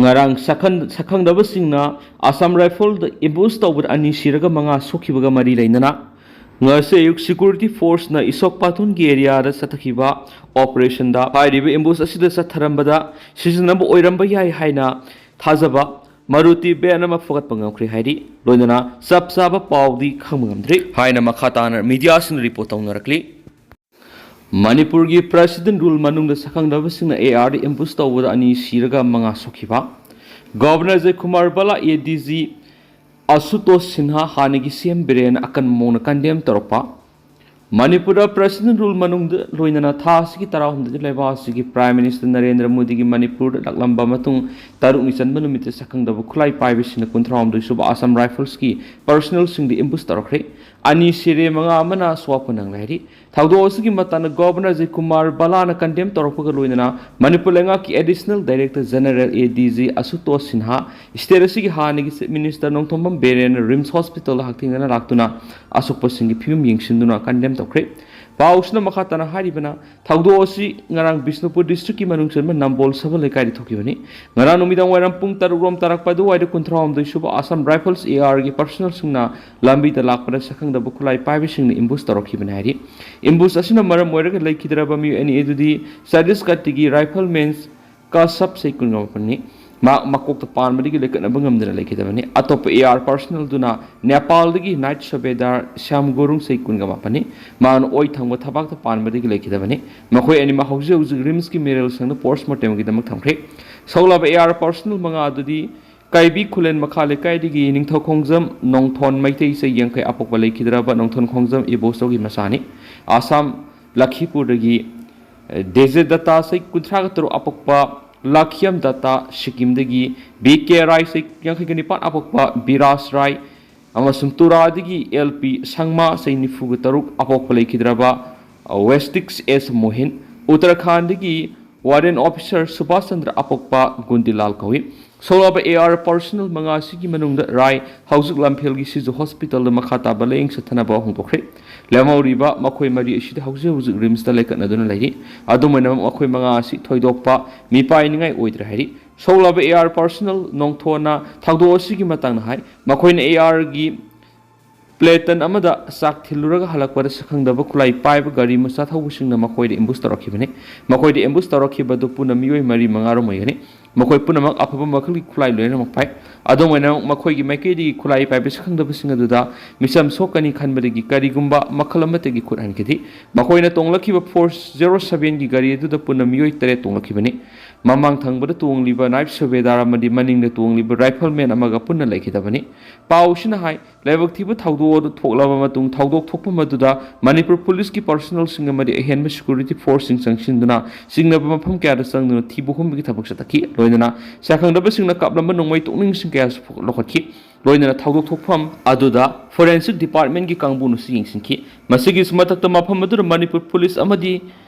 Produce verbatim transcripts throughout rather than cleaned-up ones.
ꯉꯔꯥꯡ ꯁꯛꯈꯪ ꯁꯛꯈꯪꯗꯕꯁꯤꯡꯅ ꯑꯁꯥꯝ ꯔꯥꯏꯐꯜꯗ ꯑꯦꯝꯕꯨꯁ ꯇꯧꯕꯗ ꯑꯅꯤ ꯁꯤꯔꯒ ꯃꯉꯥ ꯁꯣꯛꯈꯤꯕꯒ ꯃꯔꯤ ꯂꯩꯅꯅ ꯉꯁꯤ ꯑꯌꯨꯛ ꯁꯦꯀ꯭ꯌꯨꯔꯤꯇꯤ ꯐꯣꯔꯁꯅ ꯏꯁꯣꯛ ꯄꯥꯊꯨꯟꯒꯤ ꯑꯦꯔꯤꯌꯥꯗ ꯆꯠꯊꯈꯤꯕ ꯑꯣꯄꯔꯦꯁꯟꯗ ꯍꯥꯏꯔꯤꯕ ꯑꯦꯝꯕꯨꯁ ꯑꯁꯤꯗ ꯆꯠꯊꯔꯝꯕꯗ ꯁꯤꯖꯤꯟꯅꯕ ꯑꯣꯏꯔꯝꯕ ꯌꯥꯏ ꯍꯥꯏꯅ ꯊꯥꯖꯕ ꯃꯔꯨꯇꯤ ꯚꯦꯟ ꯑꯃ ꯐꯒꯠꯄ ꯉꯝꯈ꯭ꯔꯦ ꯍꯥꯏꯔꯤ꯫ ꯂꯣꯏꯅꯅ ꯆꯞ ꯆꯥꯕ ꯄꯥꯎꯗꯤ ꯈꯪꯕ ꯉꯝꯗ꯭ꯔꯤ ꯍꯥꯏꯅ ꯃꯈꯥ ꯇꯥꯅ ꯃꯤꯗꯤꯌꯥꯁꯤꯡꯅ ꯔꯤꯄꯣꯔꯠ ꯇꯧꯅꯔꯛꯂꯤ꯫ ꯃꯅꯤꯄꯨꯔꯒꯤ ꯄ꯭ꯔꯦꯁꯤꯗꯦꯟ ꯔꯨꯜ ꯃꯅꯨꯡꯗ ꯁꯛꯈꯪꯗꯕꯁꯤꯡꯅ ꯑꯦ ꯑꯥꯔꯗ ꯑꯦꯝꯕꯨꯁ ꯇꯧꯕꯗ ꯑꯅꯤ ꯁꯤꯔꯒ ꯃꯉꯥ ꯁꯣꯛꯈꯤꯕ꯫ ꯒꯣꯚꯔꯅꯔ ꯖꯌꯀꯨꯃꯥꯔ ꯕꯂꯥ, ꯑꯦ ꯗꯤ ꯖꯤ ꯑꯁꯨꯇꯣꯁ ꯁꯤꯟꯍꯥ, ꯍꯥꯟꯅꯒꯤ ꯁꯤ ꯑꯦꯝ ꯕꯤꯔꯦꯟ ꯑꯀꯟꯕ ꯃꯑꯣꯡꯗ ꯀꯟꯗꯦꯝ ꯇꯧꯔꯛꯄ꯫ ꯃꯅꯤꯄꯨꯔꯗ ꯄ꯭ꯔꯦꯁꯤꯗꯦꯟ ꯔꯨꯜ ꯃꯅꯨꯡꯗ ꯂꯣꯏꯅꯅ ꯊꯥ ꯑꯁꯤꯒꯤ ꯇꯔꯥꯍꯨꯝꯗꯣꯏꯗ ꯂꯩꯕꯥꯛ ꯑꯁꯤꯒꯤ ꯄ꯭ꯔꯥꯏꯝ ꯃꯤꯅꯤꯁꯇꯔ ꯅꯔꯦꯟꯗ꯭ꯔ ꯃꯣꯗꯤꯒꯤ ꯃꯅꯤꯄꯨꯔꯗ ꯂꯥꯛꯂꯝꯕ ꯃꯇꯨꯡ ꯇꯔꯨꯛꯅꯤ ꯆꯟꯕ ꯅꯨꯃꯤꯠꯇ ꯁꯛꯈꯪꯗꯕ ꯈꯨꯠꯂꯥꯏ ꯄꯥꯏꯕꯁꯤꯡꯅ ꯀꯨꯟꯊ꯭ꯔꯥꯍꯨꯝꯗꯣꯏ ꯁꯨꯕ ꯑꯁꯥꯝ ꯔꯥꯏꯐꯜꯁꯀꯤ ꯄꯔꯁꯅꯦꯜꯁꯤꯡꯗ ꯑꯦꯝꯕꯨꯁ ꯇꯧꯔꯛꯈ꯭ꯔꯦ꯫ ꯑꯅꯤ ꯁꯤꯔꯦ, ꯃꯉꯥ ꯑꯃꯅ ꯁꯣꯛꯄ ꯅꯪꯂꯦ ꯍꯥꯏꯔꯤ꯫ ꯊꯧꯗꯣꯛ ꯑꯁꯤꯒꯤ ꯃꯇꯥꯡꯗ ꯒꯣꯚꯔꯅꯔ ꯖꯌꯀꯨꯃꯥꯔ ꯕꯂꯥꯅ ꯀꯟꯗꯦꯝ ꯇꯧꯔꯛꯄꯒ ꯂꯣꯏꯅꯅ ꯃꯅꯤꯄꯨꯔ ꯂꯩꯉꯥꯛꯀꯤ ꯑꯦꯗꯤꯁꯅꯦꯜ ꯗꯥꯏꯔꯦꯛꯇꯔ ꯖꯦꯅꯔꯦꯜ, ꯑꯦ ꯗꯤ ꯖꯤ ꯑꯁꯨꯇꯣꯁ ꯁꯤꯟꯍꯥ, ꯁ꯭ꯇꯦꯠ ꯑꯁꯤꯒꯤ ꯍꯥꯟꯅꯒꯤ ꯆꯤꯐ ꯃꯤꯅꯤꯁꯇꯔ ꯅꯣꯡꯊꯣꯝꯕꯝ ꯕꯤꯔꯦꯟꯅ ꯔꯤꯝꯁ ꯍꯣꯁꯄꯤꯇꯥꯜꯗ ꯍꯛꯊꯦꯡꯅꯅ ꯂꯥꯛꯇꯨꯅ ꯑꯁꯣꯛꯄꯁꯤꯡꯒꯤ ꯐꯤꯕꯝ ꯌꯦꯡꯁꯤꯟꯗꯨꯅ ꯀꯟꯗꯦꯝ ꯇꯧꯈ꯭ꯔꯦ꯫ ꯄꯥꯎꯁꯤꯅ ꯃꯈꯥ ꯇꯥꯅ ꯍꯥꯏꯔꯤꯕꯅ, ꯊꯧꯗꯣꯛ ꯑꯁꯤ ꯉꯔꯥꯡ ꯕꯤꯁꯅꯨꯄꯨꯔ ꯗꯤꯁꯇ꯭ꯔꯤꯛꯀꯤ ꯃꯅꯨꯡ ꯆꯟꯕ ꯅꯝꯕꯣꯜ ꯁꯕꯜ ꯂꯩꯀꯥꯏꯗ ꯊꯣꯛꯈꯤꯕꯅꯤ꯫ ꯉꯔꯥꯡ ꯅꯨꯃꯤꯗꯥꯡ ꯋꯥꯏꯔꯝ ꯄꯨꯡ ꯇꯔꯨꯛ ꯔꯣꯝ ꯇꯥꯔꯛꯄ ꯑꯗꯨꯋꯥꯏꯗ ꯀꯨꯟꯊ꯭ꯔꯥꯍꯨꯝꯗꯣꯏ ꯁꯨꯕ ꯑꯁꯥꯝ ꯔꯥꯏꯐꯜꯁ, ꯑꯦ ꯑꯥꯔꯒꯤ ꯄꯔꯁꯅꯦꯜꯁꯤꯡꯅ ꯂꯝꯕꯤꯗ ꯂꯥꯛꯄꯗ ꯁꯛꯈꯪꯗꯕ ꯈꯨꯠꯂꯥꯏ ꯄꯥꯏꯕꯁꯤꯡꯅ ꯑꯦꯝꯕꯨꯁ ꯇꯧꯔꯛꯈꯤꯕꯅꯤ ꯍꯥꯏꯔꯤ꯫ ꯑꯦꯝꯕꯨꯁ ꯑꯁꯤꯅ ꯃꯔꯝ ꯑꯣꯏꯔꯒ ꯂꯩꯈꯤꯗ꯭ꯔꯕ ꯃꯤꯑꯣꯏ ꯑꯅꯤ ꯑꯗꯨꯗꯤ ꯁꯇꯤꯁꯒꯔꯒꯤ ꯔꯥꯏꯐꯜꯃꯦꯟ ꯀꯥꯁꯞ ꯆꯍꯤ ꯀꯨꯟꯒ ꯃꯥꯄꯟꯅꯤ꯫ ꯃꯍꯥꯛ ꯃꯀꯣꯛꯇ ꯄꯥꯟꯕꯗꯒꯤ ꯂꯦꯡꯈꯠꯅꯕ ꯉꯝꯗꯅ ꯂꯩꯈꯤꯗꯕꯅꯤ꯫ ꯑꯇꯣꯞꯄ A R ꯄꯔꯁꯅꯦꯜꯗꯨꯅ ꯅꯦꯄꯥꯜꯗꯒꯤ night ꯁꯨꯕꯦꯗꯥꯔ Shyam Gurung ꯆꯍꯤ ꯀꯨꯟꯒ ꯃꯥꯄꯟꯅꯤ꯫ ꯃꯍꯥꯛꯅ ꯑꯣꯏ ꯊꯪꯕ ꯊꯕꯥꯛꯇ ꯄꯥꯟꯕꯗꯒꯤ ꯂꯩꯈꯤꯗꯕꯅꯤ꯫ ꯃꯈꯣꯏ ꯑꯅꯤꯃꯛ ꯍꯧꯖꯤꯛ ꯍꯧꯖꯤꯛ ꯔꯤꯝꯁꯀꯤ ꯃꯦꯔꯦꯜ ꯁꯪꯗ ꯄꯣꯁꯃꯣꯔꯇꯦꯝꯒꯤꯗꯃꯛ ꯊꯝꯈ꯭ꯔꯦ꯫ ꯁꯣꯛꯂꯕ ꯑꯦ ꯑꯥꯔ ꯄꯔꯁꯅꯦꯜ ꯃꯉꯥ ꯑꯗꯨꯗꯤ ꯀꯥꯏꯕꯤ ꯈꯨꯂꯦꯟ ꯃꯈꯥ ꯂꯩꯀꯥꯏꯗꯒꯤ ꯅꯤꯡꯊꯧꯈꯣꯡꯖꯝ ꯅꯣꯡꯊꯣꯟ ꯃꯩꯇꯩ ꯆꯍꯤ ꯌꯥꯡꯈꯩ ꯑꯄꯣꯛꯄ ꯂꯩꯈꯤꯗ꯭ꯔꯕ ꯅꯣꯡꯊꯣꯟ ꯈꯣꯡꯖꯝ ꯏꯕꯣꯁꯇꯣꯒꯤ ꯃꯆꯥꯅꯤ꯫ ꯑꯁꯥꯝ ꯂꯈꯤꯄꯨꯔꯗꯒꯤ ꯗꯦꯖꯦ ꯗꯠꯇꯥ ꯆꯍꯤ ꯀꯨꯟꯊ꯭ꯔꯥꯒ ꯇꯔꯨꯛ ꯑꯄꯣꯛꯄ ꯂꯥꯈꯤꯌꯝ ꯗꯠꯇꯥ ꯁꯤꯛꯀꯤꯝꯗꯒꯤ, ꯕꯤ ꯀꯦ ꯔꯥꯏ ꯆꯍꯤ ꯌꯥꯡꯈꯩꯒ ꯅꯤꯄꯥꯟ ꯑꯄꯣꯛꯄ ꯕꯤꯔꯥꯖ ꯔꯥꯏ ꯑꯃꯁꯨꯡ ꯇꯨꯔꯥꯗꯒꯤ ꯑꯦꯜ ꯄꯤ ꯁꯪꯃꯥ ꯆꯍꯤ ꯅꯤꯐꯨꯒ ꯇꯔꯨꯛ ꯑꯄꯣꯛꯄ ꯂꯩꯈꯤꯗ꯭ꯔꯕ ꯋꯦꯁꯇꯤꯛꯁ ꯑꯦꯁ ꯃꯣꯍꯤꯟ, ꯎꯠꯇꯔꯈꯥꯟꯗꯒꯤ ꯋꯥꯔꯦꯟ ꯑꯣꯐꯤꯁꯥꯔ ꯁꯨꯕꯥꯁ ꯆꯟꯗ꯭ꯔ ꯑꯄꯣꯛꯄ ꯒꯨꯟꯗꯤꯂꯥꯜ ꯀꯧꯏ꯫ ꯁꯣꯛꯂꯕ ꯑꯦ ꯑꯥꯔ ꯄꯔꯁꯅꯦꯜ ꯃꯉꯥ ꯑꯁꯤꯒꯤ ꯃꯅꯨꯡꯗ ꯔꯥꯏ ꯍꯧꯖꯤꯛ ꯂꯝꯐꯦꯜꯒꯤ ꯁꯤꯖꯨ ꯍꯣꯁꯄꯤꯇꯥꯜꯗ ꯃꯈꯥ ꯇꯥꯕ ꯂꯥꯌꯦꯡ ꯆꯠꯊꯅꯕ ꯍꯣꯡꯗꯣꯛꯈ꯭ꯔꯦ꯫ ꯂꯦꯝꯍꯧꯔꯤꯕ ꯃꯈꯣꯏ ꯃꯔꯤ ꯑꯁꯤꯗꯤ ꯍꯧꯖꯤꯛ ꯍꯧꯖꯤꯛ ꯔꯤꯝꯁꯇ ꯂꯩꯈꯠꯅꯗꯨꯅ ꯂꯩꯔꯤ꯫ ꯑꯗꯨꯝ ꯑꯣꯏꯅꯃꯛ ꯃꯈꯣꯏ ꯃꯉꯥ ꯑꯁꯤ ꯊꯣꯏꯗꯣꯛꯄ ꯃꯤꯄꯥꯏꯅꯤꯡꯉꯥꯏ ꯑꯣꯏꯗ꯭ꯔꯦ ꯍꯥꯏꯔꯤ꯫ ꯁꯣꯛꯂꯕ ꯑꯦ ꯑꯥꯔ ꯄꯔꯁꯅꯦꯜ ꯅꯣꯡꯊꯣꯟꯅ ꯊꯧꯗꯣꯛ ꯑꯁꯤꯒꯤ ꯃꯇꯥꯡꯗ ꯍꯥꯏ, ꯃꯈꯣꯏꯅ ꯑꯦ ꯑꯥꯔꯒꯤ ꯄ꯭ꯂꯦꯇꯟ ꯑꯃꯗ ꯆꯥꯛ ꯊꯤꯜꯂꯨꯔꯒ ꯍꯜꯂꯛꯄꯗ ꯁꯛꯈꯪꯗꯕ ꯈꯨꯠꯂꯥꯏ ꯄꯥꯏꯕ ꯒꯥꯔꯤ ꯃꯆꯥ ꯊꯧꯕꯁꯤꯡꯅ ꯃꯈꯣꯏꯗ ꯑꯦꯝꯕꯨꯁ ꯇꯧꯔꯛꯈꯤꯕꯅꯤ꯫ ꯃꯈꯣꯏꯗ ꯑꯦꯝꯕꯨꯁ ꯇꯧꯔꯛꯈꯤꯕ ꯑꯗꯨ ꯄꯨꯟꯅ ꯃꯤꯑꯣꯏ ꯃꯔꯤ ꯃꯉꯥꯔꯣꯝ ꯑꯣꯏꯒꯅꯤ꯫ ꯃꯈꯣꯏ ꯄꯨꯝꯅꯃꯛ ꯑꯐꯕ ꯃꯈꯜꯒꯤ ꯈꯨꯠꯂꯥꯏ ꯂꯣꯏꯅꯃꯛ ꯄꯥꯏ꯫ ꯑꯗꯨꯝ ꯑꯣꯏꯅꯃꯛ ꯃꯈꯣꯏꯒꯤ ꯃꯥꯏꯀꯩꯗꯒꯤ ꯈꯨꯠꯂꯥꯏ ꯄꯥꯏꯕ ꯁꯛꯈꯪꯗꯕꯁꯤꯡ ꯑꯗꯨꯗ ꯃꯤꯆꯝ ꯁꯣꯛꯀꯅꯤ ꯈꯟꯕꯗꯒꯤ ꯀꯔꯤꯒꯨꯝꯕ ꯃꯈꯜ ꯑꯃꯠꯇꯒꯤ ꯈꯨꯠ ꯍꯟꯈꯤꯗꯦ꯫ ꯃꯈꯣꯏꯅ ꯇꯣꯡꯂꯛꯈꯤꯕ ꯐꯣꯔꯁ ꯖꯦꯔꯣ ꯁꯚꯦꯟꯒꯤ ꯒꯥꯔꯤ ꯑꯗꯨꯗ ꯄꯨꯟꯅ ꯃꯤꯑꯣꯏ ꯇꯔꯦꯠ ꯇꯣꯡꯂꯛꯈꯤꯕꯅꯤ꯫ ꯃꯃꯥꯡ ꯊꯪꯕꯗ ꯇꯣꯡꯂꯤꯕ ꯅꯥꯏꯕ ꯁꯨꯕꯦꯗꯥꯔ ꯑꯃꯗꯤ ꯃꯅꯤꯡꯗ ꯇꯣꯡꯂꯤꯕ ꯔꯥꯏꯐꯜꯃꯦꯟ ꯑꯃꯒ ꯄꯨꯟꯅ ꯂꯩꯈꯤꯗꯕꯅꯤ꯫ ꯄꯥꯎꯁꯤꯅ ꯍꯥꯏ, ꯂꯥꯏꯕꯛ ꯊꯤꯕ ꯊꯧꯗꯣꯛ ꯑꯗꯨ ꯊꯣꯛꯂꯕ ꯃꯇꯨꯡ ꯊꯧꯗꯣꯛ ꯊꯣꯛꯐꯝ ꯑꯗꯨꯗ ꯃꯅꯤꯄꯨꯔ ꯄꯨꯂꯤꯁꯀꯤ ꯄꯔꯁꯅꯦꯜꯁꯤꯡ ꯑꯃꯗꯤ ꯑꯍꯦꯟꯕ ꯁꯦꯀ꯭ꯌꯨꯔꯤꯇꯤ ꯐꯣꯔꯁꯁꯤꯡ ꯆꯪꯁꯤꯟꯗꯨꯅ ꯆꯤꯡꯅꯕ ꯃꯐꯝ ꯀꯌꯥꯗ ꯆꯪꯗꯨꯅ ꯊꯤꯕ ꯍꯨꯝꯕꯒꯤ ꯊꯕꯛ ꯆꯠꯊꯈꯤ꯫ ꯂꯣꯏꯅꯅ ꯁꯛꯈꯪꯗꯕꯁꯤꯡꯅ ꯀꯥꯞꯂꯝꯕ ꯅꯣꯡꯃꯩ ꯇꯣꯛꯅꯤꯡꯁꯤꯡ ꯀꯌꯥꯁꯨ ꯂꯧꯈꯠꯈꯤ꯫ ꯂꯣꯏꯅꯅ ꯊꯧꯗꯣꯛ ꯊꯣꯛꯐꯝ ꯑꯗꯨꯗ ꯐꯣꯔꯦꯟꯁꯤꯛ ꯗꯤꯄꯥꯔꯠꯃꯦꯟꯒꯤ ꯀꯥꯡꯕꯨꯅꯁꯨ ꯌꯦꯡꯁꯤꯟꯈꯤ꯫ ꯃꯁꯤꯒꯤꯁꯨ ꯃꯊꯛꯇ ꯃꯐꯝ ꯑꯗꯨꯗ ꯃꯅꯤꯄꯨꯔ ꯄꯨꯂꯤꯁ ꯑꯃꯗꯤ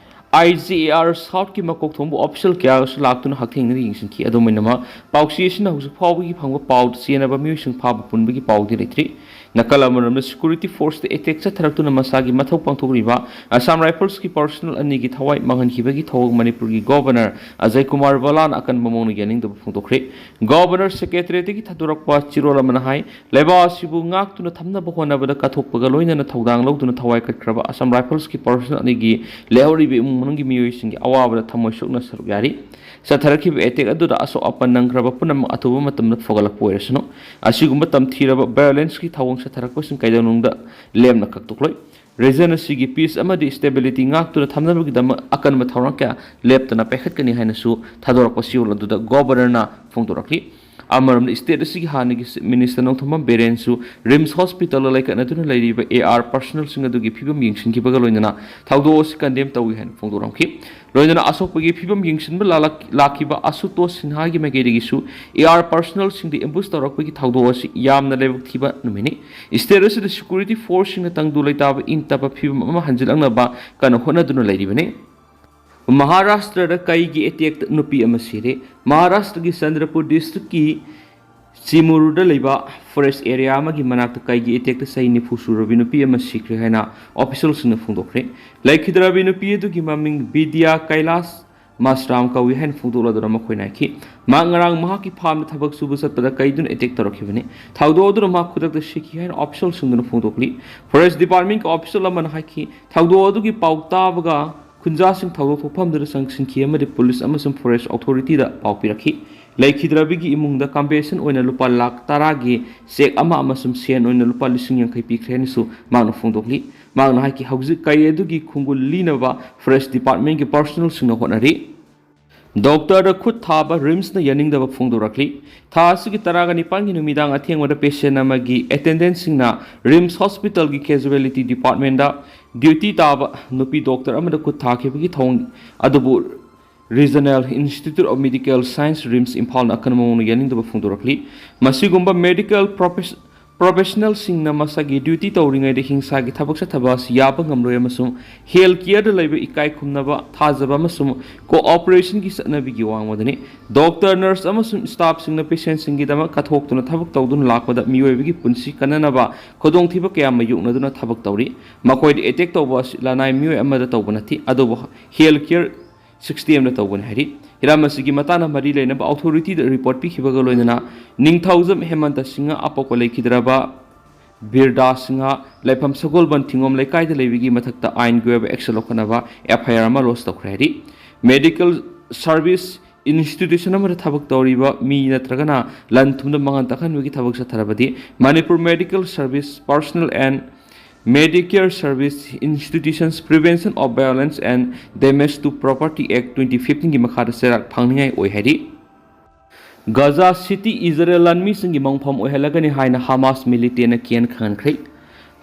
ꯑꯥꯏ ꯖꯤ ꯑꯦ ꯑꯥꯔ ꯁꯥꯎꯠꯀꯤ ꯃꯀꯣꯛ ꯊꯣꯡꯕ ꯑꯣꯐꯤꯁꯤꯌꯦꯜ ꯀꯌꯥꯒꯁꯨ ꯂꯥꯛꯇꯨꯅ ꯍꯛꯊꯦꯡꯅꯅ ꯌꯦꯡꯁꯤꯟꯈꯤ꯫ ꯑꯗꯨꯝ ꯑꯣꯏꯅꯃꯛ ꯄꯥꯎꯆꯦ ꯑꯁꯤꯅ ꯍꯧꯖꯤꯛ ꯐꯥꯎꯕꯒꯤ ꯐꯪꯕ ꯄꯥꯎꯗ ꯆꯦꯟꯅꯕ ꯃꯤꯑꯣꯏꯁꯤꯡ ꯐꯥꯕ ꯄꯨꯟꯕꯒꯤ ꯄꯥꯎꯗꯤ ꯂꯩꯇ꯭ꯔꯤ꯫ ꯅꯥꯀꯜ ꯑꯃꯔꯣꯝꯗ ꯁꯦꯀ꯭ꯌꯨꯔꯤꯇꯤ ꯐꯣꯔꯁꯇ ꯑꯦꯇꯦꯛ ꯆꯠꯊꯔꯛꯇꯨꯅ ꯃꯁꯥꯒꯤ ꯃꯊꯧ ꯄꯥꯡꯊꯣꯛꯂꯤꯕ ꯑꯁꯥꯝ ꯔꯥꯏꯐꯜꯁꯀꯤ ꯄꯔꯁꯅꯦꯜ ꯑꯅꯤꯒꯤ ꯊꯋꯥꯏ ꯃꯥꯡꯍꯟꯈꯤꯕꯒꯤ ꯊꯧꯑꯣꯡ ꯃꯅꯤꯄꯨꯔꯒꯤ ꯒꯣꯚꯔꯅꯔ ꯑꯖꯌ ꯀꯨꯃꯥꯔ ꯚꯜꯂꯥꯅ ꯑꯀꯟꯕ ꯃꯑꯣꯡꯗ ꯌꯥꯅꯤꯡꯗꯕ ꯐꯣꯡꯗꯣꯛꯈ꯭ꯔꯦ꯫ ꯒꯣꯚꯔꯅꯔ ꯁꯦꯀ꯭ꯔꯦꯇꯔꯤꯌꯦꯠꯇꯒꯤ ꯊꯥꯗꯣꯔꯛꯄ ꯆꯦꯔꯣꯜ ꯑꯃꯅ ꯍꯥꯏ, ꯂꯩꯕꯥꯛ ꯑꯁꯤꯕꯨ ꯉꯥꯛꯇꯨꯅ ꯊꯝꯅꯕ ꯍꯣꯠꯅꯕꯗ ꯀꯠꯊꯣꯛꯄꯒ ꯂꯣꯏꯅꯅ ꯊꯧꯗꯥꯡ ꯂꯧꯗꯨꯅ ꯊꯋꯥꯏ ꯀꯠꯈ꯭ꯔꯕ ꯑꯁꯥꯝ ꯔꯥꯏꯐꯜꯁꯀꯤ ꯄꯔꯁꯅꯦꯜ ꯑꯅꯤꯒꯤ ꯂꯩꯍꯧꯔꯤꯕ ꯏꯃꯨꯡ ꯃꯅꯨꯡꯒꯤ ꯃꯤꯑꯣꯏꯁꯤꯡꯒꯤ ꯑꯋꯥꯕꯗ ꯊꯃꯣꯏ ꯁꯣꯛꯅ ꯁꯔꯨꯛ ꯌꯥꯔꯤ꯫ ꯆꯠꯊꯔꯛꯈꯤꯕ ꯑꯦꯇꯦꯛ ꯑꯗꯨꯗ ꯑꯁꯣꯛ ꯑꯄꯟ ꯅꯪꯈ꯭ꯔꯕ ꯄꯨꯝꯅꯃꯛ ꯑꯊꯨꯕ ꯃꯇꯝꯗ ꯐꯒꯠꯂꯛꯄ ꯑꯣꯏꯔꯁꯅꯨ꯫ ꯑꯁꯤꯒꯨꯝꯕ ꯇꯝꯊꯤꯔꯕ ꯚꯥꯏꯑꯣꯂꯦꯟꯁꯀꯤ ꯊꯧꯑꯣꯡ ꯆꯠꯊꯔꯛꯄꯁꯤꯡ ꯀꯩꯗꯧꯅꯨꯡꯗ ꯂꯦꯝꯅ ꯀꯛꯇꯣꯛꯂꯣꯏ꯫ ꯔꯤꯖꯟ ꯑꯁꯤꯒꯤ ꯄꯤꯁ ꯑꯃꯗꯤ ꯁ꯭ꯇꯦꯕꯤꯂꯤꯇꯤ ꯉꯥꯛꯇꯨꯅ ꯊꯝꯅꯕꯒꯤꯗꯃꯛ ꯑꯀꯟꯕ ꯊꯧꯔꯥꯡ ꯀꯌꯥ ꯂꯦꯞꯇꯅ ꯄꯥꯏꯈꯠꯀꯅꯤ ꯍꯥꯏꯅꯁꯨ ꯊꯥꯗꯣꯔꯛꯄ ꯆꯦꯔꯣꯜ ꯑꯗꯨꯗ ꯒꯣꯚꯔꯅꯔꯅ ꯐꯣꯡꯗꯣꯔꯛꯈꯤ꯫ ꯑꯃꯔꯣꯝꯗ, ꯁ꯭ꯇꯦꯠ ꯑꯁꯤꯒꯤ ꯍꯥꯟꯅꯒꯤ ꯆꯤꯐ ꯃꯤꯅꯤꯁꯇꯔ ꯅꯣꯡꯊꯣꯝꯕꯝ ꯕꯤꯔꯦꯟꯁꯨ ꯔꯤꯝꯁ ꯍꯣꯁꯄꯤꯇꯥꯜꯗ ꯂꯩꯈꯠꯅꯗꯨꯅ ꯂꯩꯔꯤꯕ ꯑꯦ ꯑꯥꯔ ꯄꯔꯁꯅꯦꯜꯁꯤꯡ ꯑꯗꯨꯒꯤ ꯐꯤꯕꯝ ꯌꯦꯡꯁꯤꯟꯈꯤꯕꯒ ꯂꯣꯏꯅꯅ ꯊꯧꯗꯣꯛ ꯑꯁꯤ ꯀꯟꯗꯦꯝ ꯇꯧꯏ ꯍꯥꯏꯅ ꯐꯣꯡꯗꯣꯔꯝꯈꯤ꯫ ꯂꯣꯏꯅꯅ ꯑꯁꯣꯛꯄꯒꯤ ꯐꯤꯕꯝ ꯌꯦꯡꯁꯤꯟꯕ ꯂꯥꯂꯛ-, ꯂꯥꯛꯈꯤꯕ ꯑꯁꯨꯇꯣꯁ ꯁꯤꯟꯍꯥꯒꯤ ꯃꯥꯏꯀꯩꯗꯒꯤꯁꯨ ꯑꯦ ꯑꯥꯔ ꯄꯔꯁꯅꯦꯜꯁꯤꯡꯗ ꯑꯦꯝꯕꯨꯁ ꯇꯧꯔꯛꯄꯒꯤ ꯊꯧꯗꯣꯛ ꯑꯁꯤ ꯌꯥꯝꯅ ꯂꯥꯏꯕꯛ ꯊꯤꯕ ꯅꯨꯃꯤꯠꯅꯤ꯫ ꯁ꯭ꯇꯦꯠ ꯑꯁꯤꯗ ꯁꯦꯀ꯭ꯌꯨꯔꯤꯇꯤ ꯐꯣꯔꯁꯁꯤꯡꯅ ꯇꯪꯗꯨ ꯂꯩꯇꯥꯕ ꯏꯪ ꯇꯞꯄ ꯐꯤꯕꯝ ꯑꯃ ꯍꯟꯖꯤꯜꯂꯛꯅꯕ ꯀꯟꯅ ꯍꯣꯠꯅꯗꯨꯅ ꯂꯩꯔꯤꯕꯅꯤ꯫ ꯃꯍꯥꯔꯥꯁꯇ꯭ꯔꯗ ꯀꯩꯒꯤ ꯑꯦꯇꯦꯛꯇ ꯅꯨꯄꯤ ꯑꯃ ꯁꯤꯔꯦ? ꯃꯍꯥꯔꯥꯁꯇ꯭ꯔꯒꯤ ꯆꯟꯗ꯭ꯔꯄꯨꯔ ꯗꯤꯁꯇ꯭ꯔꯤꯛꯀꯤ ꯆꯤꯃꯨꯔꯗ ꯂꯩꯕ ꯐꯣꯔꯦꯁ ꯑꯦꯔꯤꯌꯥ ꯑꯃꯒꯤ ꯃꯅꯥꯛꯇ ꯀꯩꯒꯤ ꯑꯦꯇꯦꯛꯇ ꯆꯍꯤ ꯅꯤꯐꯨ ꯁꯨꯔꯕꯤ ꯅꯨꯄꯤ ꯑꯃ ꯁꯤꯈ꯭ꯔꯦ ꯍꯥꯏꯅ ꯑꯣꯐꯤꯁꯤꯌꯦꯜꯁꯤꯡꯅ ꯐꯣꯡꯗꯣꯛꯈ꯭ꯔꯦ꯫ ꯂꯩꯈꯤꯗ꯭ꯔꯕꯤ ꯅꯨꯄꯤ ꯑꯗꯨꯒꯤ ꯃꯃꯤꯡ ꯕꯤꯗ꯭ꯌꯥ ꯀꯩꯂꯥꯁ ꯃꯥꯁꯔꯥꯝ ꯀꯧꯏ ꯍꯥꯏꯅ ꯐꯣꯡꯗꯣꯛꯂꯗꯨꯅ ꯃꯈꯣꯏꯅ ꯍꯥꯏꯈꯤ, ꯃꯍꯥꯛ ꯉꯔꯥꯡ ꯃꯍꯥꯛꯀꯤ ꯐꯥꯔꯝꯗ ꯊꯕꯛ ꯁꯨꯕ ꯆꯠꯄꯗ ꯀꯩꯗꯨꯅ ꯑꯦꯇꯦꯛ ꯇꯧꯔꯛꯈꯤꯕꯅꯤ꯫ ꯊꯧꯗꯣꯛ ꯑꯗꯨꯅ ꯃꯍꯥꯛ ꯈꯨꯗꯛꯇ ꯁꯤꯈꯤ ꯍꯥꯏꯅ ꯑꯣꯐꯤꯁꯤꯌꯦꯜꯁꯤꯡꯗꯨꯅ ꯐꯣꯡꯗꯣꯛꯂꯤ꯫ ꯐꯣꯔꯦꯁ ꯗꯤꯄꯥꯔꯠꯃꯦꯟꯒꯤ ꯑꯣꯐꯤꯁꯤꯌꯦꯜ ꯑꯃꯅ ꯍꯥꯏꯈꯤ, ꯊꯧꯗꯣꯛ ꯑꯗꯨꯒꯤ ꯄꯥꯎ ꯇꯥꯕꯒ ꯈꯨꯟꯖꯥꯁꯤꯡ ꯊꯧꯗꯣꯛ ꯊꯣꯛꯐꯝꯗꯨꯗ ꯆꯪꯁꯤꯟꯈꯤ ꯑꯃꯗꯤ ꯄꯨꯂꯤꯁ ꯑꯃꯁꯨꯡ ꯐꯣꯔꯦꯁ ꯑꯣꯊꯣꯔꯤꯇꯤꯗ ꯄꯥꯎ ꯄꯤꯔꯛꯈꯤ꯫ ꯂꯩꯈꯤꯗ꯭ꯔꯕꯤꯒꯤ ꯏꯃꯨꯡꯗ ꯀꯝꯄꯦꯟꯁꯦꯁꯟ ꯑꯣꯏꯅ ꯂꯨꯄꯥ ꯂꯥꯈ ꯇꯔꯥꯒꯤ ꯆꯦꯛ ꯑꯃ ꯑꯃꯁꯨꯡ ꯁꯦꯟ ꯑꯣꯏꯅ ꯂꯨꯄꯥ ꯂꯤꯁꯤꯡ ꯌꯥꯡꯈꯩ ꯄꯤꯈ꯭ꯔꯦ ꯍꯥꯏꯅꯁꯨ ꯃꯍꯥꯛꯅ ꯐꯣꯡꯗꯣꯛꯂꯤ꯫ ꯃꯍꯥꯛꯅ ꯍꯥꯏꯈꯤ, ꯍꯧꯖꯤꯛ ꯀꯩ ꯑꯗꯨꯒꯤ ꯈꯣꯡꯒꯨꯜ ꯂꯤꯅꯕ ꯐꯣꯔꯦꯁ ꯗꯤꯄꯥꯔꯠꯃꯦꯟꯒꯤ ꯄꯥꯔꯁꯣꯅꯦꯜꯁꯤꯡꯅ ꯍꯣꯠꯅꯔꯤ꯫ ꯗꯣꯛꯇꯔꯗ ꯈꯨꯠ ꯊꯥꯕ ꯔꯤꯝꯁꯅ ꯌꯥꯅꯤꯡꯗꯕ ꯐꯣꯡꯗꯣꯔꯛꯂꯤ꯫ ꯊꯥ ꯑꯁꯤꯒꯤ ꯇꯔꯥꯒ ꯅꯤꯄꯥꯟꯒꯤ ꯅꯨꯃꯤꯗꯥꯡ ꯑꯊꯦꯡꯕꯗ ꯄꯦꯁꯦꯟ ꯑꯃꯒꯤ ꯑꯦꯇꯦꯟꯗꯦꯟꯁꯁꯤꯡꯅ ꯔꯤꯝꯁ ꯍꯣꯁꯄꯤꯇꯥꯜꯒꯤ ꯀꯦꯖꯨꯋꯦꯂꯤꯇꯤ ꯗꯤꯄꯥꯔꯠꯃꯦꯟꯗ ꯗ꯭ꯌꯨꯇꯤ ꯇꯥꯕ ꯅꯨꯄꯤ ꯗꯣꯛꯇꯔ ꯑꯃꯗ ꯈꯨꯠ ꯊꯥꯈꯤꯕꯒꯤ ꯊꯧꯑꯣꯡ ꯑꯗꯨꯕꯨ regional institute of medical science, RIMS, ꯏꯝꯐꯥꯜꯅ ꯑꯀꯟꯕ ꯃꯑꯣꯡꯗ ꯌꯥꯅꯤꯡꯗꯕ ꯐꯣꯡꯗꯣꯔꯛꯂꯤ꯫ ꯃꯁꯤꯒꯨꯝꯕ ꯃꯦꯗꯤꯀꯦꯜ ꯄ꯭ꯔꯣꯐꯦꯁ-, ꯄ꯭ꯔꯣꯐꯦꯁꯅꯦꯜꯁꯤꯡꯅ ꯃꯁꯥꯒꯤ ꯗ꯭ꯌꯨꯇꯤ ꯇꯧꯔꯤꯉꯩꯗ ꯍꯤꯡꯁꯥꯒꯤ ꯊꯕꯛ ꯆꯠꯊꯕ ꯑꯁꯤ ꯌꯥꯕ ꯉꯝꯂꯣꯏ ꯑꯃꯁꯨꯡ ꯍꯦꯜꯊ ꯀꯤꯌꯔꯗ ꯂꯩꯕ ꯏꯀꯥꯏ ꯈꯨꯝꯅꯕ, ꯊꯥꯖꯕ ꯑꯃꯁꯨꯡ ꯀꯣꯑꯣꯄꯔꯦꯁꯟꯒꯤ ꯆꯠꯅꯕꯤꯒꯤ ꯋꯥꯡꯃꯗꯅꯤ꯫ ꯗꯣꯛꯇꯔ, ꯅꯔꯁ ꯑꯃꯁꯨꯡ ꯁ꯭ꯇꯥꯐꯁꯤꯡꯅ ꯄꯦꯁꯦꯟꯁꯤꯡꯒꯤꯗꯃꯛ ꯀꯠꯊꯣꯛꯇꯨꯅ ꯊꯕꯛ ꯇꯧꯗꯨꯅ ꯂꯥꯛꯄꯗ ꯃꯤꯑꯣꯏꯕꯒꯤ ꯄꯨꯟꯁꯤ ꯀꯟꯅꯅꯕ ꯈꯨꯗꯣꯡꯊꯤꯕ ꯀꯌꯥ ꯃꯥꯌꯣꯛꯅꯗꯨꯅ ꯊꯕꯛ ꯇꯧꯔꯤ꯫ ꯃꯈꯣꯏꯗ ꯑꯦꯇꯦꯛ ꯇꯧꯕ ꯑꯁꯤ ꯂꯅꯥꯏ ꯃꯤꯑꯣꯏ ꯑꯃꯗ ꯇꯧꯕ ꯅꯠꯇꯦ, ꯑꯗꯨꯕꯨ ꯍꯦꯜꯊ ꯀꯤꯌꯔ ꯁꯤꯛꯁꯇꯤ ꯑꯦꯝꯗ ꯇꯧꯒꯅꯤ ꯍꯥꯏꯔꯤ꯫ ꯍꯤꯔꯝ ꯑꯁꯤꯒꯤ ꯃꯇꯥꯡꯗ ꯃꯔꯤ ꯂꯩꯅꯕ ꯑꯣꯊꯣꯔꯤꯇꯤꯗ ꯔꯤꯄꯣꯔꯠ ꯄꯤꯈꯤꯕꯒ ꯂꯣꯏꯅꯅ ꯅꯤꯡꯊꯧꯖꯝ ꯍꯦꯃꯟꯇ ꯁꯤꯡꯍ ꯑꯄꯣꯛꯄ ꯂꯩꯈꯤꯗ꯭ꯔꯕ ꯕꯤꯔꯗꯥ ꯁꯤꯡꯍ ꯂꯩꯐꯝ ꯁꯒꯣꯜꯕꯟ ꯊꯤꯡꯒꯣꯝ ꯂꯩꯀꯥꯏꯗ ꯂꯩꯕꯒꯤ ꯃꯊꯛꯇ ꯑꯥꯏꯟꯒꯤ ꯑꯣꯏꯕ ꯑꯦꯛꯁꯟ ꯂꯧꯈꯠꯅꯕ ꯑꯦꯐ ꯑꯥꯏ ꯑꯥꯔ ꯑꯃ ꯂꯣꯟꯆ ꯇꯧꯈ꯭ꯔꯦ ꯍꯥꯏꯔꯤ꯫ ꯃꯦꯗꯤꯀꯦꯜ ꯁꯥꯔꯚꯤꯁ ꯏꯟꯁꯇꯤꯇ꯭ꯌꯨꯁꯟ ꯑꯃꯗ ꯊꯕꯛ ꯇꯧꯔꯤꯕ ꯃꯤ ꯅꯠꯇ꯭ꯔꯒꯅ ꯂꯟ ꯊꯨꯝꯗ ꯃꯥꯡꯍꯟ ꯇꯥꯛꯍꯟꯕꯒꯤ ꯊꯕꯛ ꯆꯠꯊꯔꯕꯗꯤ Manipur Medical Service Personnel and Medicare Service Institutions Prevention of Violence and Damage to Property Act twenty fifteen ꯒꯤ ꯃꯈꯥꯗ ꯆꯩꯔꯥꯛ ꯐꯪꯅꯤꯡꯉꯥꯏ ꯑꯣꯏ ꯍꯥꯏꯔꯤ꯫ ꯒꯖꯥ ꯁꯤꯇꯤ ꯏꯖꯔꯦꯜ ꯂꯥꯟꯃꯤꯁꯤꯡꯒꯤ ꯃꯪꯐꯝ ꯑꯣꯏꯍꯜꯂꯒꯅꯤ ꯍꯥꯏꯅ ꯍꯃꯥꯁ ꯃꯤꯂꯤꯇꯦꯟꯅ ꯀꯤꯍꯟ ꯈꯪꯍꯟꯈ꯭ꯔꯦ꯫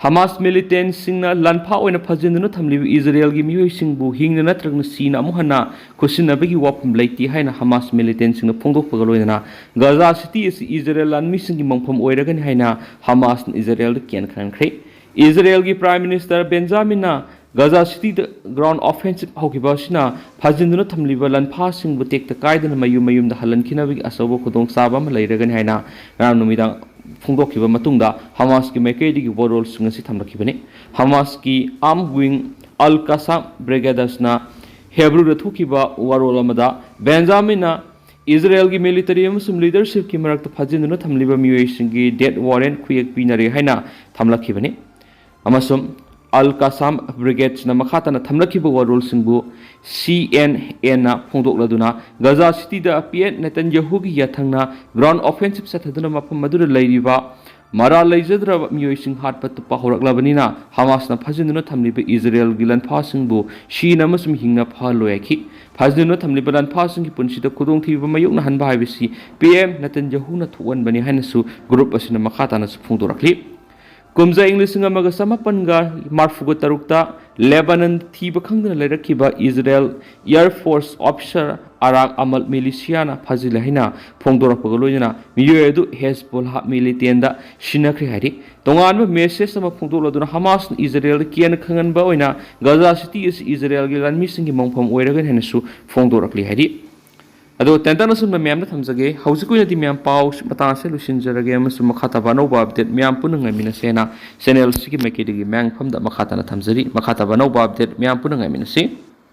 ꯍꯃꯥꯁ ꯃꯤꯂꯤꯇꯦꯟꯁꯤꯡꯅ ꯂꯥꯟꯐꯥ ꯑꯣꯏꯅ ꯐꯥꯖꯤꯟꯗꯨꯅ ꯊꯝꯂꯤꯕ ꯏꯖꯔꯦꯜꯒꯤ ꯃꯤꯑꯣꯏꯁꯤꯡꯕꯨ ꯍꯤꯡꯅ ꯅꯠꯇ꯭ꯔꯒꯅ ꯁꯤꯅ ꯑꯃꯨꯛ ꯍꯟꯅ ꯈꯨꯠꯁꯤꯟꯅꯕꯒꯤ ꯋꯥꯐꯝ ꯂꯩꯇꯦ ꯍꯥꯏꯅ ꯍꯃꯥꯁ ꯃꯤꯂꯤꯇꯦꯟꯁꯤꯡꯅ ꯐꯣꯡꯗꯣꯛꯄꯒ ꯂꯣꯏꯅꯅ ꯒꯖꯥ ꯁꯤꯇꯤ ꯑꯁꯤ ꯏꯖꯔꯦꯜ ꯂꯥꯟꯃꯤꯁꯤꯡꯒꯤ ꯃꯪꯐꯝ ꯑꯣꯏꯔꯒꯅꯤ ꯍꯥꯏꯅ ꯍꯃꯥꯁꯅ ꯏꯖꯔꯦꯜꯗ ꯀꯤꯍꯟ ꯈꯪꯍꯟꯈ꯭ꯔꯦ꯫ ꯏꯖꯔꯦꯜꯒꯤ ꯄ꯭ꯔꯥꯏꯝ ꯃꯤꯅꯤꯁꯇꯔ ꯕꯦꯟꯖꯥꯃꯤꯟꯅ ꯒꯖꯥ ꯁꯤꯇꯤꯗ ꯒ꯭ꯔꯥꯎꯟ ꯑꯣꯐꯦꯟꯁꯤꯞ ꯍꯧꯈꯤꯕ ꯑꯁꯤꯅ ꯐꯥꯖꯤꯟꯗꯨꯅ ꯊꯝꯂꯤꯕ ꯂꯥꯟꯐꯥꯁꯤꯡꯕꯨ ꯇꯦꯛꯇ ꯀꯥꯏꯗꯅ ꯃꯌꯨꯝ ꯃꯌꯨꯝꯗ ꯍꯜꯍꯟꯈꯤꯅꯕꯒꯤ ꯑꯆꯧꯕ ꯈꯨꯗꯣꯡꯆꯥꯕ ꯑꯃ ꯂꯩꯔꯒꯅꯤ ꯍꯥꯏꯅ ꯉꯔꯥꯡ ꯅꯨꯃꯤꯗꯥꯡ ꯐꯣꯡꯗꯣꯛꯈꯤꯕ ꯃꯇꯨꯡꯗ ꯍꯃꯥꯁꯀꯤ ꯃꯥꯏꯀꯩꯗꯒꯤ ꯋꯥꯔꯣꯜꯁꯤꯡ ꯑꯁꯤ ꯊꯝꯂꯛꯈꯤꯕꯅꯤ꯫ ꯍꯃꯥꯁꯀꯤ ꯑꯥꯔꯝ ꯋꯤꯡ ꯑꯜ ꯀꯥꯁꯥꯝ ꯕ꯭ꯔꯤꯒꯦꯗꯁꯅ ꯍꯦꯕ꯭ꯔꯨꯗ ꯊꯣꯛꯈꯤꯕ ꯋꯥꯔꯣꯜ ꯑꯃꯗ ꯕꯦꯟꯖꯥꯃꯤꯟꯅ ꯏꯖꯔꯦꯜꯒꯤ ꯃꯤꯂꯤꯇꯔꯤ ꯑꯃꯁꯨꯡ ꯂꯤꯗꯔꯁꯤꯞꯀꯤ ꯃꯔꯛꯇ ꯐꯥꯖꯤꯟꯗꯨꯅ ꯊꯝꯂꯤꯕ ꯃꯤꯑꯣꯏꯁꯤꯡꯒꯤ ꯗꯦꯠ ꯋꯥꯔꯦꯟ ꯈꯨꯌꯦꯛ ꯄꯤꯅꯔꯦ ꯍꯥꯏꯅ ꯊꯝꯂꯛꯈꯤꯕꯅꯤ꯫ ꯑꯃꯁꯨꯡ ꯑꯜ ꯀꯥꯁꯥꯝ ꯕ꯭ꯔꯤꯒꯦꯗꯁꯅ ꯃꯈꯥ ꯇꯥꯅ ꯊꯝꯂꯛꯈꯤꯕ ꯋꯥꯔꯣꯜꯁꯤꯡꯕꯨ ꯁꯤ ꯑꯦꯟ ꯑꯦꯟꯅ ꯐꯣꯡꯗꯣꯛꯂꯗꯨꯅ ꯒꯖꯥ ꯁꯤꯇꯤꯗ ꯄꯤ ꯑꯦꯝ ꯅꯦꯇꯟꯌꯥꯍꯨꯒꯤ ꯌꯥꯊꯪꯅ ꯒ꯭ꯔꯥꯎꯟ ꯑꯣꯐꯦꯟꯁꯤꯞ ꯆꯠꯊꯗꯨꯅ ꯃꯐꯝ ꯑꯗꯨꯗ ꯂꯩꯔꯤꯕ ꯃꯔꯥꯜ ꯂꯩꯖꯗ꯭ꯔꯕ ꯃꯤꯑꯣꯏꯁꯤꯡ ꯍꯥꯠꯄ ꯇꯨꯞꯄ ꯍꯧꯔꯛꯂꯕꯅꯤꯅ ꯍꯃꯥꯁꯅ ꯐꯥꯖꯤꯟꯗꯨꯅ ꯊꯝꯂꯤꯕ ꯏꯖꯔꯦꯜꯒꯤ ꯂꯥꯟꯐꯥꯁꯤꯡꯕꯨ ꯁꯤꯅ ꯑꯃꯁꯨꯡ ꯍꯤꯡꯅ ꯐꯍꯜꯂꯣꯏ ꯍꯥꯏꯈꯤ꯫ ꯐꯥꯖꯤꯟꯗꯨꯅ ꯊꯝꯂꯤꯕ ꯂꯥꯟꯐꯥꯁꯤꯡꯒꯤ ꯄꯨꯟꯁꯤꯗ ꯈꯨꯗꯣꯡꯊꯤꯕ ꯃꯥꯌꯣꯛꯅꯍꯟꯕ ꯍꯥꯏꯕꯁꯤ ꯄꯤ ꯑꯦꯝ ꯅꯦꯇꯟꯌꯥꯍꯨꯅ ꯊꯣꯛꯍꯟꯕꯅꯤ ꯍꯥꯏꯅꯁꯨ ꯒ꯭ꯔꯨꯞ ꯑꯁꯤꯅ ꯃꯈꯥ ꯇꯥꯅꯁꯨ ꯐꯣꯡꯗꯣꯔꯛꯂꯤ꯫ ꯀꯨꯝꯖꯥ ꯏꯪ ꯂꯤꯁꯤꯡ ꯑꯃꯒ ꯆꯃꯥꯄꯟꯒ ꯃꯔꯐꯨꯒ ꯇꯔꯨꯛꯇ ꯂꯦꯕꯥꯅꯟ ꯊꯤꯕ ꯈꯪꯗꯅ ꯂꯩꯔꯛꯈꯤꯕ ꯏꯖꯔꯦꯜ ꯑꯦꯌꯔ ꯐꯣꯔꯁ ꯑꯣꯐꯤꯁꯔ ꯑꯔꯥꯛ ꯑꯃꯜ ꯃꯤꯂꯤꯁꯤꯌꯥꯅ ꯐꯥꯖꯤꯜꯂꯦ ꯍꯥꯏꯅ ꯐꯣꯡꯗꯣꯔꯛꯄꯒ ꯂꯣꯏꯅꯅ ꯃꯤꯑꯣꯏ ꯑꯗꯨ ꯍꯦꯖꯕꯣꯜꯍꯥ ꯃꯤꯂꯤꯇꯦꯟꯗ ꯁꯤꯟꯅꯈ꯭ꯔꯦ ꯍꯥꯏꯔꯤ꯫ ꯇꯣꯉꯥꯟꯕ ꯃꯦꯁꯦꯖ ꯑꯃ ꯐꯣꯡꯗꯣꯛꯂꯗꯨꯅ ꯍꯃꯥꯁꯅ ꯏꯖꯔꯦꯜꯗ ꯀꯤꯍꯟ ꯈꯪꯍꯟꯕ ꯑꯣꯏꯅ ꯒꯖꯥ ꯁꯤꯇꯤ ꯑꯁꯤ ꯏꯖꯔꯦꯜꯒꯤ ꯂꯥꯟꯃꯤꯁꯤꯡꯒꯤ ꯃꯣꯡꯐꯝ ꯑꯣꯏꯔꯒꯅꯤ ꯍꯥꯏꯅꯁꯨ ꯐꯣꯡꯗꯣꯔꯛꯂꯤ ꯍꯥꯏꯔꯤ꯫ ꯑꯗꯣ ꯇꯦꯟꯇꯛꯅ ꯁꯨꯝꯅ ꯃꯌꯥꯝꯗ ꯊꯝꯖꯒꯦ꯫ ꯍꯧꯖꯤꯛ ꯑꯣꯏꯅꯗꯤ ꯃꯌꯥꯝ ꯄꯥꯎ ꯃꯇꯥꯡ ꯑꯁꯦ ꯂꯣꯏꯁꯤꯟꯖꯔꯒꯦ ꯑꯃꯁꯨꯡ ꯃꯈꯥ ꯇꯥꯕ ꯑꯅꯧꯕ ꯑꯞꯗꯦꯠ ꯃꯌꯥꯝ ꯄꯨꯟꯅ ꯉꯥꯏꯃꯤꯟꯅꯁꯦꯅ ꯆꯦꯅꯦꯜ ꯑꯁꯤꯒꯤ ꯃꯥꯏꯀꯩꯗꯒꯤ ꯃꯌꯥꯝ ꯃꯐꯝꯗ ꯃꯈꯥ ꯇꯥꯅ ꯊꯝꯖꯔꯤ꯫ ꯃꯈꯥ ꯇꯥꯕ ꯑꯅꯧꯕ ꯑꯞꯗꯦꯠ ꯃꯌꯥꯝ ꯄꯨꯟꯅ ꯉꯥꯏꯃꯤꯟꯅꯁꯤ꯫